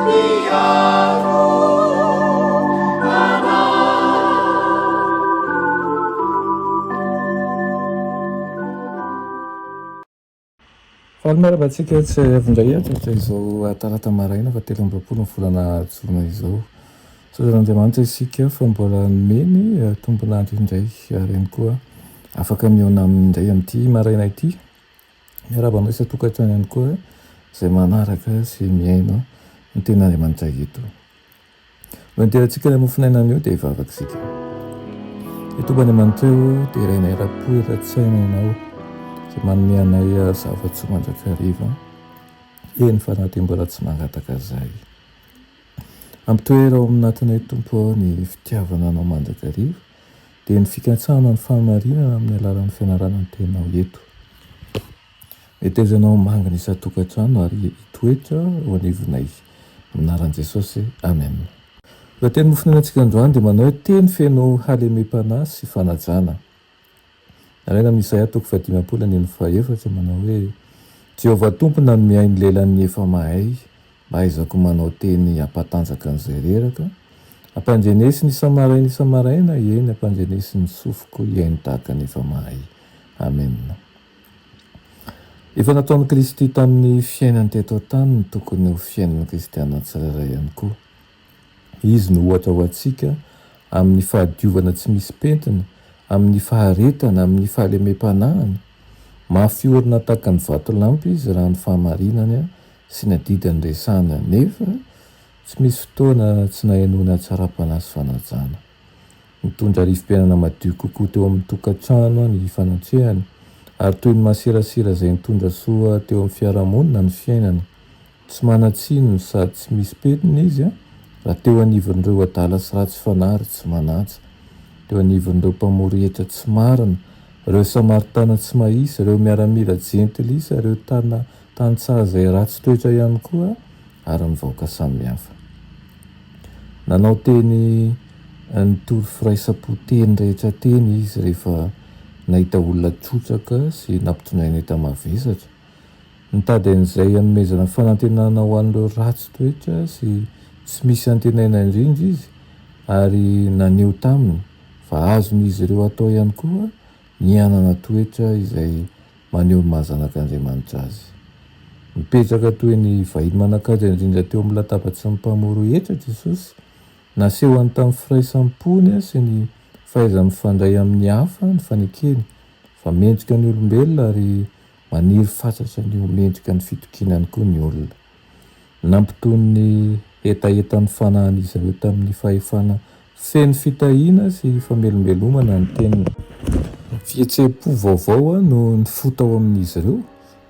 Niaro anao. Faly miarahaba antsika tsy avy indray ato ohatra izao talata maraina fa 23 ny volana jona izao. Misaotra an'Andriamanitra isika fa mbola nomeny tombon'andro indray ary ihany koa afaka mihaona aminy indray amin'ity maraina ity. Miarahaba anao isan-tokantrano ihany koa izay manaraka sy mihaino ny tenin'Andriamanitra eto. No hidirantsika ny mofonaina anio dia hivavaka isika. Ry Tompo Andriamanitra o, derainay era-po era-tsaina Ianao izay manome anay zava-tsoa mandrakariva, eny fa na dia mbola tsy mangataka izahay. Ampitoero ao aminatinay Tompo o ny fitiavana Anao mandrakariva, dia ny fikatsahana ny fahamarinana amin'ny alalan'ny fianarana ny Teninao eto. Meteza Ianao mangina isan-tokantrano ary hitoetra eo anivonay. Amin'ny anaran'i Jesosy, Amen. Ilay teny nofonoinantsika androany dia manao hoe teny feno halemem-panahy sy fanajana. Nalaina amin'i Isaia toko fahadimampolo andininy fahefatra manao hoe, Jehovah Tompo nanome ahy ny lelan'ny efa mahay, mba hahaizako manao teny hampatanjaka an'izay reraka. Ampandrenesiny isa-maraina isa-maraina, eny, ampandrenesiny ny sofiko hihaino tahaka ny efa mahay. Amena. Efa nataon'i Kristy tamin'ny fiainany teto an-tany ny tokony ho fiainan'ny kristiana tsirairay ihany koa. Izy no ohatra ho antsika amin'ny fahadiovana tsy misy pentina, amin'ny faharetana, amin'ny fahalemem-panahiny. Mafy orina tahaka ny vatolampy izy raha ny fahamarinany sy ny adidiny resahina nefa tsy misy fotoana tsy nahenoana hatsaram-panahy sy fanajana. Nitondra rivo-piainana madio kokoa teo amin'ny tokantrano ny fanatrehany ary toy ny masirasira izay nitondra soa teo amin'ny fiarahamonina ny fiainany. Tsy manan-tsiny no sady tsy misy penina izy raha teo anivon'ireo adala sy ratsy fanahy ary tsy manaja. Teo anivon'ireo mpamory hetra tsy marina, ireo Samaritana tsy mahisa, ireo miaramila jentilisa, ireo tana tantsaha izay ratsy toetra ihany koa ary ny vahoaka samihafa. Nanao teny nitory firaisam-po teny rehetra teny izy rehefa nahita olona trotraka sy nampitondraina enta-mavesatra. Nitady an'izay hanomezana fanantenana ho an'ireo ratsy toetra sy tsy misy antenaina indrindra izy ary naneho taminy fa azon'izy ireo atao ihany koa ny hanana toetra izay maneho ny maha zanak'Andriamanitra azy. Nipetraka toy ny vahiny manan-kaja indrindra teo amin'ny latabatry ny mpamory hetra Jesosy. Nasehony tamin'ny firaisam-pony sy ny fahaizany mifandray amin'ny hafa ny fanekeny fa mendrika ny olombelona ary Maniry fatratra ny ho mendrika ny fitokiana ihany koa ny olona. Nampitony ny hetahetan'ny fanahin'izy ireo tamin'ny fahefana feno fitahiana sy famelombelomana ny teniny. Fihetseham-po vaovao no nifoha tao amin'izy ireo,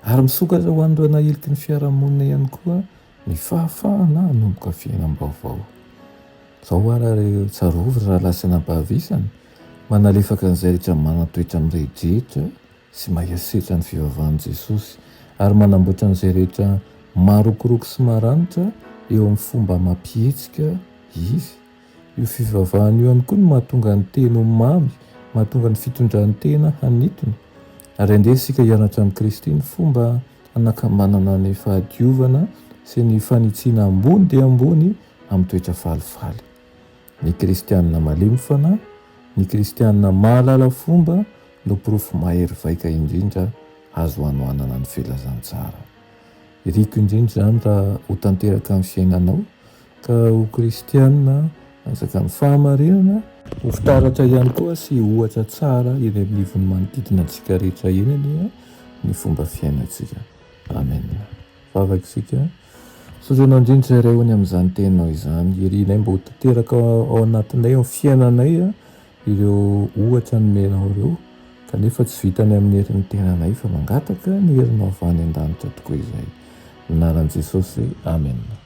ary misokatra ho an'ireo nahiliky ny fiarahamonina ihany koa ny fahafahana hanomboka fiainam-baovao. Izao ary ary tsarovy ry rahalahy sy anabavy isany, manalefaka an'izay rehetra manan-toetra mirehidrehitra sy mahery setra ny fivavahan'i Jesosy, ary manamboatra an'izay rehetra marokoroko sy maranitra eo amin'ny fomba amam-pihetsika Izy. Io fivavahana io ihany koa no mahatonga ny teny ho mamy, mahatonga ny fitondran-tena hanintona. Ary andeha isika hianatra amin'i Kristy ny fomba hanakambanana ny fahadiovana sy ny fanitsiana ambony dia ambony amin'ny toetra falifaly. Ny kristianina malemy fanahy, ny kristianina mahalala fomba no porofo mahery vaika indrindra azo hanohanana ny filazantsara. Iriko indrindra izany raha ho tanteraka amin'ny fiainanao ka ho kristianina hanjaka ny fahamarinana, ho fitaratra ihany koa sy ohatra tsara eny anivon'ny manodidina antsika rehetra eny anie ny fomba fiainantsika. Amen. Vavaka isika. Misaotra anao indrindra izay Ray o ny amin'izany teninao izany. Irinay mba ho tanteraka ao anatinay, ao amin'ny fiainanay ireo ohatra nomenao ireo, kanefa tsy vitany amin'ny herin'ny tenanay fa mangataka ny herinao avy any an-danitra tokoa izahay. Amin'ny anaran'i Jesosy, amena.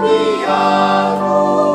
miaro.